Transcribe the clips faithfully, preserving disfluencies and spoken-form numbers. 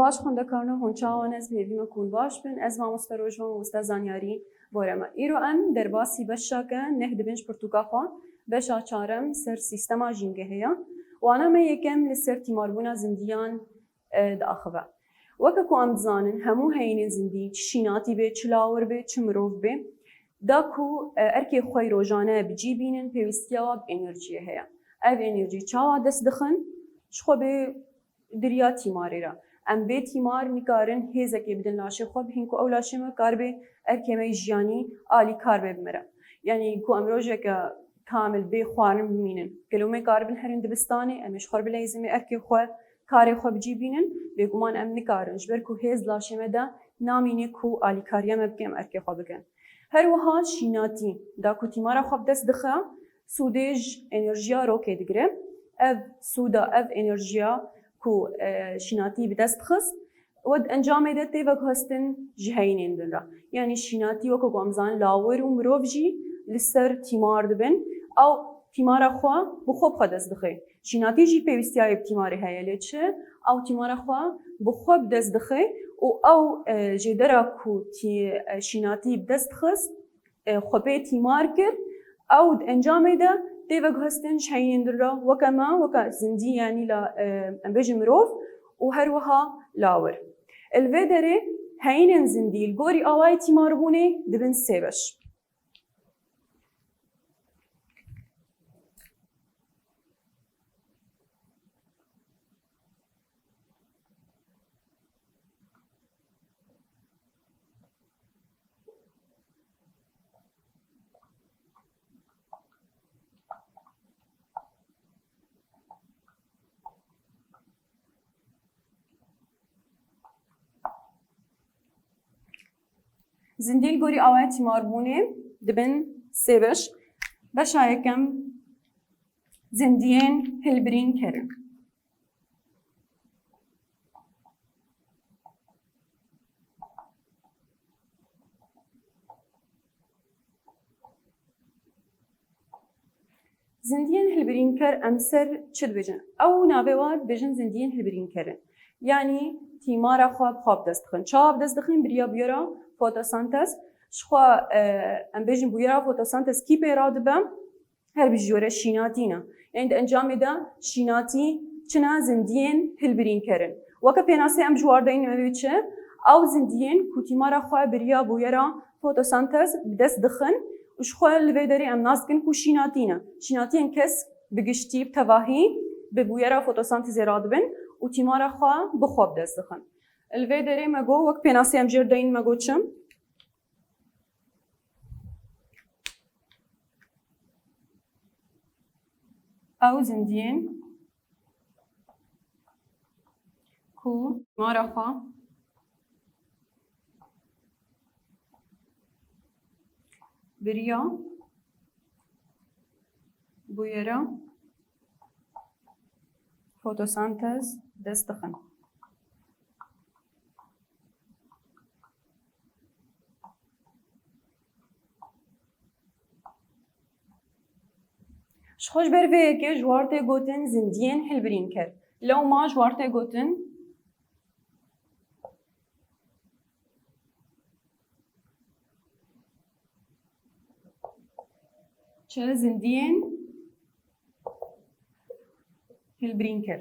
Baş xwendekarno hûn çawan, ez bi hêvî me ku hûn baş bin. Ez mamoste Rojvan, mamoste zanyarî bore me. Îro em derbasî beşa ke neh dibin ji pirtûka xwe, beşa çarem ser sîstema jîngehê ye. Wana me yekem li ser tîmarbûna zindiyan, e, diaxive. Weke ku em dizanin, hemû heyînên zindî, çi şînatî bê, çi lawir bê, çi mirov bê, da ku, e, erkê xwe yî rojane bi cî bînin, pêwîstiya wan bi enerjiyê heye. Ev enerjî çawa dest dixin? Ji xwe bê diriya tîmarê re. Em bê tîmar nikarin hêzekê bidin laşê xwe, bi hîn ku ew laşê me karibe erkê me yî jiyanî alîkar be bi me re. Yanî ku em rojeke kamil bê xwarin bimînin. Gelo me karibin herin dibistanê, em ê ji xwe re bileyzin, em ê erkê xwe, karê xwe bi cî bînin? Bêguman em nikarin, ji ber ku hêz laşê me de namîne ku alîkariya me bike, em erkê xwe bikin. Her wiha şînatî, da ku tîmara xwe bi dest dixe, sûdê ji enerjiya rokê digire. Ev sûda, ev enerjiya ku, e, şînatî bi dest xist, we di encamê de tê veguhestin ji heyînên din re. Yanî şînatî, weke ku em zanin, lawir û mirov jî li ser tîmar dibin. Ew tîmara xwe bi xwe bi xwe dest dixe. Şînatî jî pêwîstiyayê bi tîmarê heye, lê çi? Ew tîmara xwe bi xwe bi dest dixe û ew, e, jêdera ku tî-, e, şînatî bi dest xist, e, xwe pê tîmar kir, ew di encamê de tê veguhestin ji heyînên din re, weke me, weke zindî, yanî la, e, em bêjin mirov û her wiha lawir. Li vê derê heyînên zindî li gorî awayê tîmarbûnê dibin sê beş. Zindî li gorî awayê tîmarbûnê dibin sê beş. Beşa yekem, zindiyên hilbirînker in. Zindiyên hilbirînker em ser çi dibêjin? Ew navê wan dibêjin zindiyên hilbirînker in. Yanî tîmara xwe bi xwe bi dest dixin. Çawa bi dest dixin? Bi riya bûyera fotosentez. Ji xwe, e, em bêjin bûyera fotosentez kî pê radibe? Her bi ji were şînatî ne. Yanî di encamê de şînatî çi ne? Zindiyên hilbirînker in. Weke pênasê em ji war deynin, ew ê çi? Ew zindiyên ku tîmara xwe bi riya bûyera fotosentez bi dest dixin û ji xwe li vê derê em nas dikin ku şînatî ne. Şînatiyên kesk bi giştî, bi tevahî bi bûyera fotosentezê radibin û tîmara xwe bi xwe bi dest dixin. Li vê derê me got, wek pênasê em jê re deynin, me got çi? Ew zindiyên ku tîmara xwe bi riya bûyera fotosentez dest dixin. Ji xwe ji ber vê yekê ji war tê gotin zindiyên hilbirînker. Lewma ji war tê gotin çi? Zindiyên hilbirînker.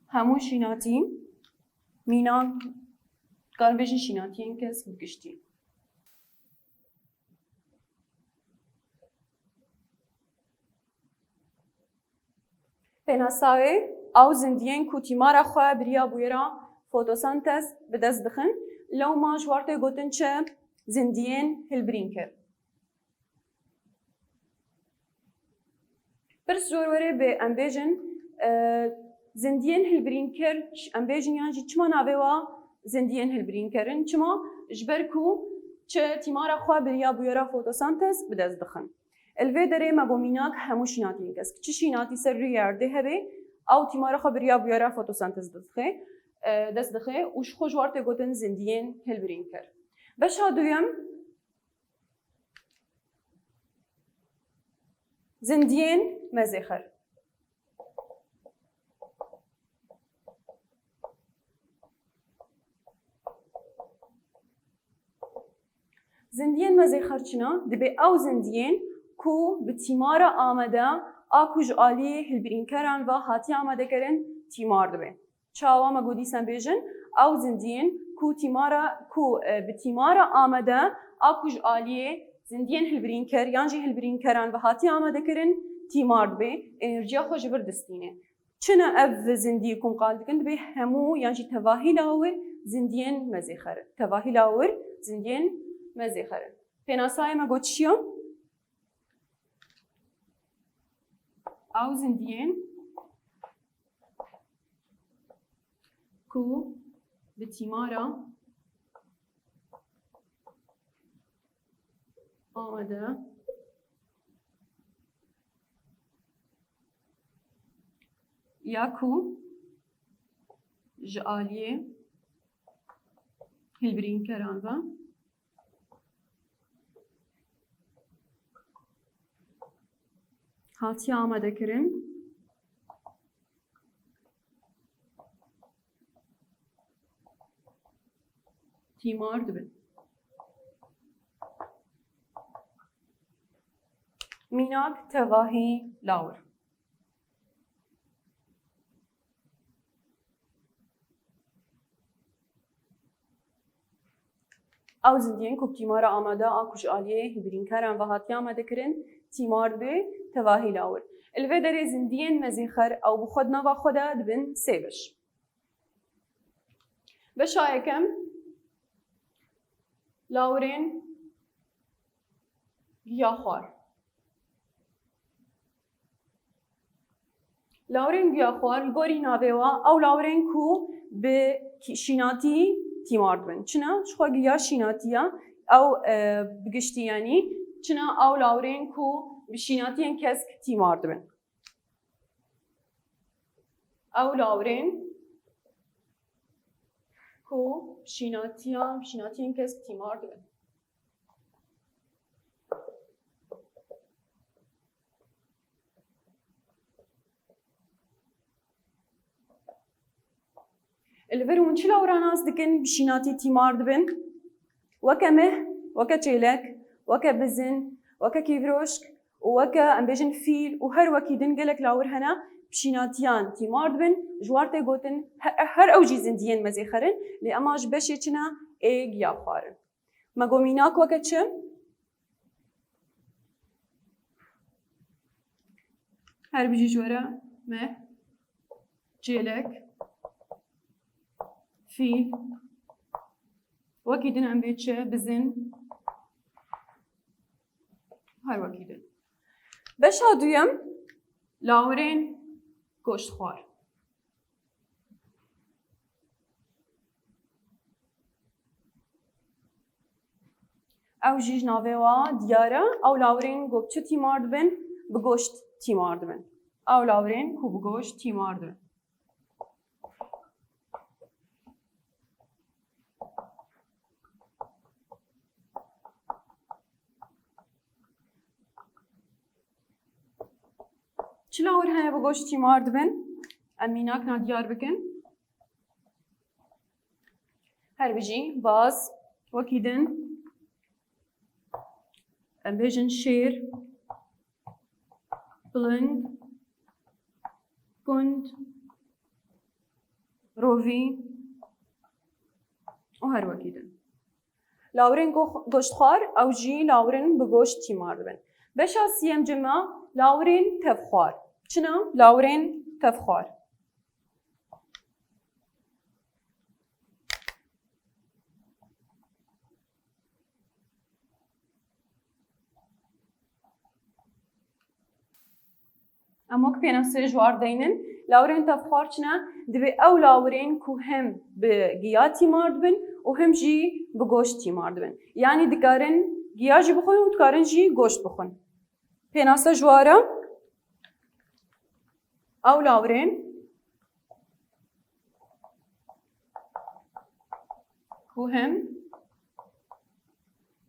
Hemû şînatî, mînak, dikarin bêjin şînatiyên kesk bi giştî. Pênasayê, ew zindiyên ku tîmara xwe bi riya bûyera fotosentez bi dest dixin, lewma ji war tê gotin çi? Zindiyên hilbirînker. Pirs jor were bê, em bêjin, e, zindiyên hilbirînker, em bêjin yan jî çima navê wa zindiyên hilbirînker in? Çima? Ji ber ku çi? Tîmara xwe bi riya bûyera fotosentez bi dest dixin. Li vê derê me got mînak hemû şînatiyên kesk. Çi şînatî ser rûyê erdê hebe, ew tîmara xwe bi riya bûyera fotosentez dixe, e, dest dixe û ji xwe ji war tê gotin zindiyên hilbirînker. Beşa duyem, zindiyên mezêxer. Zindiyên mezêxer çi ne? Dibê ew zindiyên ku bi tîmara amade a ku ji aliyê hilbirînkeran ve hatiye amadekirin, tîmar dibe. Çawa me got dîsan bêjin, ew zindiyên ku tîmara, ku, e, bi tîmara amade a ku ji aliyê zindiyên hilbirînker yan jî hilbirînkeran ve hatiye amadekirin, tîmar dibe, enerjiya xwe ji vir distîne. Çi ne ev zindî ku em qal dikin, dibê hemû yan jî tevahî lawir zindiyên mezêxer in. Tevahî lawir zindiyên mezêxer in. Pênasayê me got çi ye? Ew zindiyên ku bi tîmara amade ya ku ji aliyê hilbirînkeran ve hatiye amadekirin, tîmar dibin. Mînak, tevahî lawir. Ew zindiyên ku bi tîmara amade a ku ji aliyê hilbirînkeran ve hatiye amadekirin, tîmar dibe, tevahî lawir. Li vê derê zindiyên mezêxer ew bi xwe di nava xwe de dibin sê beş. Beşa yekem, lawirên giyaxwar. Lawirên giyaxwar li gorî navê wa, ew lawirên ku bi kî-, şînatî tîmar dibin. Çi ne? Ji xwe giya şînatî ye, ew, e, bi giştî yanî. Çi ne? Ew lawirên ku bi şînatiyên kesk tîmar dibin. Ew lawirên ku şînatiya, şînatiyên kesk tîmar dibin. Li vir hûn çi lawira nas dikin, bi şînatî tîmar dibin? Weke meh, weke çêlek, weke bizin, weke kîvroşk û weke, em bêjin, fîl û her wekî din gelek lawir hene, bi şînatiyan tîmar dibin, ji war tê gotin, he-, her ew jî zindiyên mezêxer in, lê ema ji beşê çi ne, ê giyaxwar in. Me got mînak weke çi? Her bijî ji we re meh, çêlek, fîl, wekî din em bê çi, bizin, her wekî din. Beşa duyem, lawirên goştxwar. Ew jî ji navê wa diyar e. Ew lawirên ku bi çi tîmar dibin? Bi goşt tîmar dibin. Ew lawirên ku bi goşt tîmar dibin. Çi lawir hene bi goşt tîmar dibin? Em mînak na diyar bikin. Her bijî, baz, wekî din, em bêjin şêr, piling, gund, rovî û her wekî din. Lawirên gox-, goştxwar, ew jî lawirên bi goşt tîmar dibin. Beşa siyemcî me lawirên tevxwar. Çi ne? Lawirên tevxwar. Em wek pênasê ji war deynin, lawirên tevxwar çi ne? Divê ew lawirên ku hem bi giya tîmar dibin û hem jî bi goşt tîmar dibin. Yanî dikarin giya jî bixwin û dikarin jî goşt bixwin. Pênase ji wara ew lawirên ku hem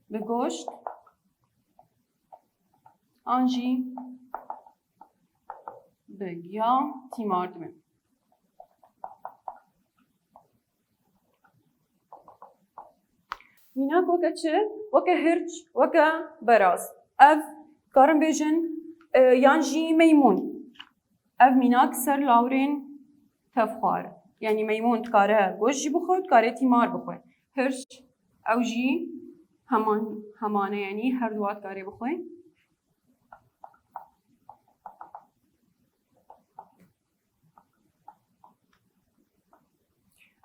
bi goşt an jî bi giya tîmar dibin. Mînak weke çi? Weke hirç, weke beraz. Ev, karin bêjin, e, yan jî meymûn. Ev mînak ser lawirên tevxwar. Yanî meymûn dikare goşt jî bixwe, dikare tîmar bixwe. Hirç, ew jî heman, heman e, yanî her duwa dikare bixwe.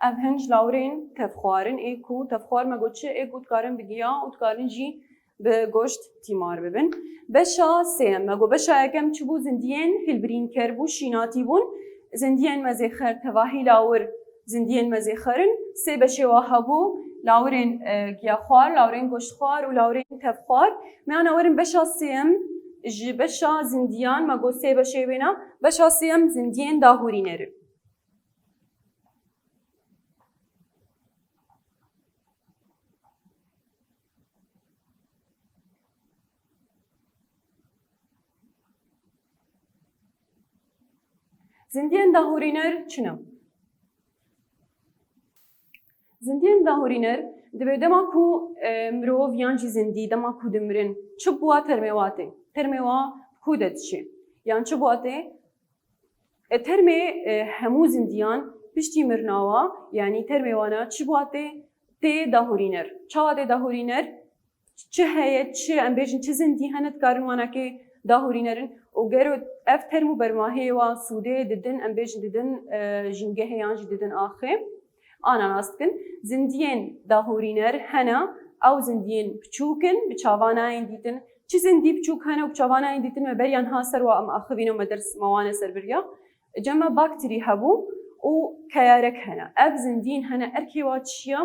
Ev hin ji lawirên tevxwarin ê ku tevxwar me got çi, ê ku dikarin bi giya û dikarin jî bi goşt tîmar bibin. Beşa sêyem, me got beşa yekem çi bû? Zindiyên hilbirînker bû, şînatî bûn. Zindiyên mezêxer, tevahî lawir, zindiyên mezêxer in. Sê beşê wa hebû, lawirên, e, giyaxwar, lawirên goştxwar û lawirên tevxwar. Me ana werin beşa sêyem, ji beşa zindiyan, me got sê beşê wêna, beşa sêyem zindiyên dahûrîner in. Zindiyên dahûrîner çi ne? Zindiyên dahûrîner, dibê dema ku, e, mirov yan jî zindî, dema ku dimirin, çi bi wa termê wa tê? Termê wa bi ku de diçê? Yan çi bi wa tê? E, termê, e, hemû zindiyan piştî mirina wa, yanî termê wana çi bi wa tê? Tê dahûrîner. Çawa tê dahûrîner? Çi heye, çi, em bêjin, çi zindî hene, dikarin wanakê dahûrîner in. Û gero ev term û bermahiyê wa sûdê didin, em bêjin, didin, e, jîngehê yan jî didin axê. Ana nas dikin. Zindiyên dahûrîner hene, ew zindiyên piçûk in, bi çavan nayên dîtin. Çi zindî piçûk hene û bi çavan nayên dîtin, me beriya niha ser wa em axivîne û me ders me wane ser biriya. Cem me bakterî hebû û keyarek hene. Ev zindiyên hene, erkê wa çi ye?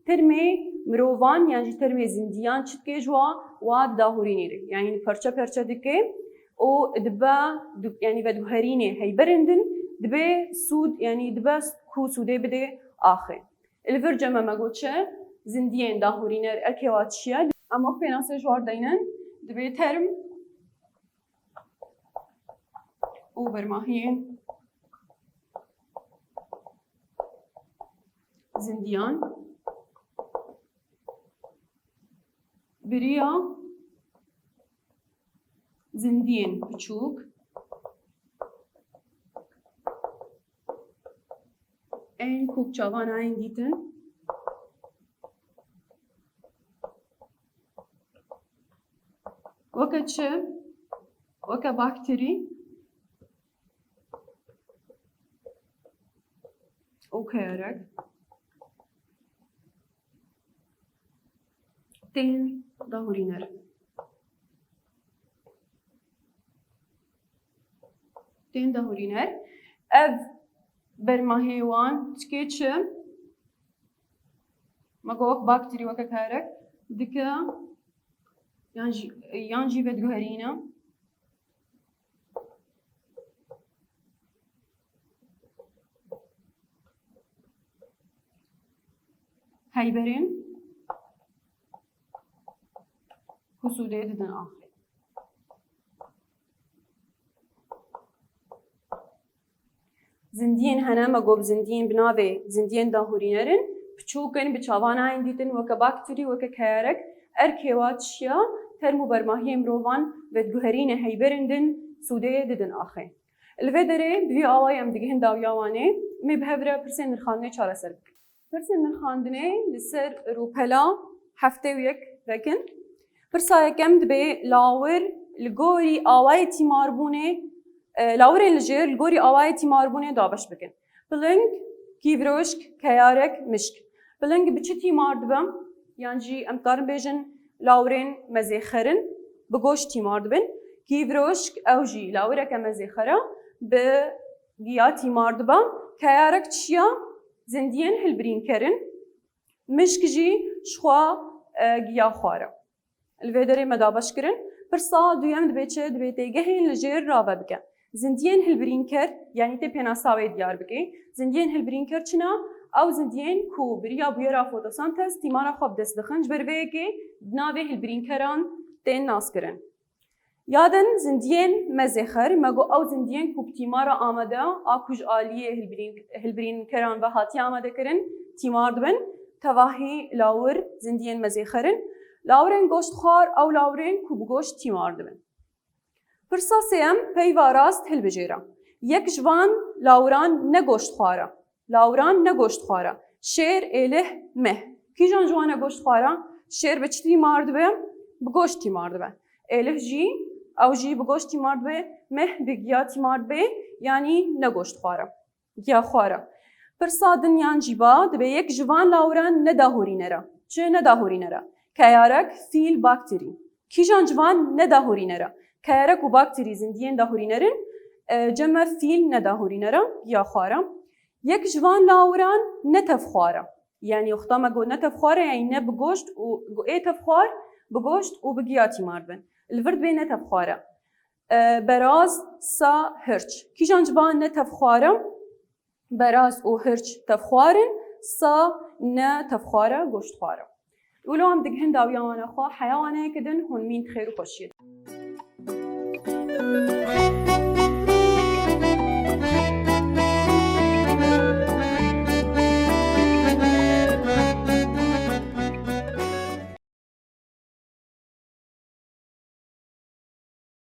Termê mirovan yan jî termê zindiyan çi dike ji wa? Wa didahûrînê re. Yanî parçe parçe dike û dibe, du-, yanî veguherînê heyberên din, dibe sûd, yanî dibe ku sûdê bide axê. Li vir cem me got çi? Zindiyên dahûrîner erkê wa çi ye? Em wek pênasê ji war deynin, dibê term û bermahiyên zindiyan biriya zindiyên piçûk ên ku bi çavan nayên dîtin. Weke çi? Weke bakterî û keyarek tên dahûrîner. Tên dahûrîner. Ev bermahê wan dike çi? Me got wek bakterî, weke keyarek dike yan jî, yan jî veguherîne. Heyberên ku sûdê didin axê. Zindiyên hene, me got zindiyên bi navê zindiyên dahûrîner in, piçûk in, bi çavan nayên dîtin, weke bakterî, weke keyarek, erkê wa çi ya? Term û bermahiyê mirovan veguherîne heyberên din, sûdê didin axê. Li vê derê bi vî awayî em digihin dawiya Wanê, em ê bi hev re pirsên nirxandinê çareser bikin. Pirsên nirxandinê li ser rûpela heftê û yek vekin. Pirsa yekem dibê lawir li gorî awayê tîmarbûnê, e, lawirên li jêr li gorî awayê tîmarbûnê dabeş bikin. Piling, kîvroşk, keyarek, mişk. Piling bi çi tîmar dibe? Yan jî em dikarin bêjin lawirên mezêxer in, bi goşt tîmar dibin. Kîvroşk ew jî lawireke mezêxer e, bi giya tîmar dibe. Keyarek çi ya? Zindiyên hilbirînker in. Mişk jî jixwe, e, giya xwar e. Li vê derê me dabeş kirin. Pirsa duyem dibê çi? Dibê têgehên li jêr rave bike. Zindiyên hilbirînker, yanî tê pênasa wê diyar bike. Zindiyên hilbirînker çi ne? Ew zindiyên ku bi riya bûyera fotosentez tîmara xwe bi dest dixin. Ji ber vê yekê di navê hilbirînkeran tên naskirin. Ya din zindiyên mezêxer, me got ew zindiyên ku bi tîmara amade a ku ji aliyê hilbirîn-, hilbirînkeran ve hatiye amadekirin, tîmar dibin, tevahî lawir zindiyên mezêxer in. Lawirên goştxwar ew lawirên ku bi goşt tîmar dibin. Pirsa sêyem peyva rast hilbijêre. Yek ji van lawiran ne goştxwar e. Lawiran ne goştxwar e. Şêr, êlih, meh. Kîjan ji wan e goştxwar e? Şêr bi çi tîmar dibe? Bi goşt tîmar dibe. Êlih jî, ew jî bi goşt tîmar dibe. Meh bi giya tîmar dibe, yanî ne goştxwar e. Giyaxwar e. Pirsa din yan jî ba, dibe yek ji van lawiran ne dahûrîner e. Çi ne dahûrîner e? Keyarek, fîl, bakterî. Kîjan ji van ne dahûrîner e? Keyarek û bakterî zindiyên dahûrîner in, e, cem me fîl ne dahûrîner e, giyaxwar e. Yek ji van lawiran ne tevxwar e. Yanî wexta me got ne tevxwar e, yanî ne bi goşt û ê tevxwar, bi goşt û bi giya tîmar dibin. Li vir dibê ne tevxwar e. E, beraz, sa, hirç. Kîjan ji van ne tevxwar e? Beraz û hirç tevxwar in, sa ne tevxwar e, goştxwar e. Wilo em digihin dawiya wana xwe, heya waneyeke din hûn mîn xêr û xweşiyê.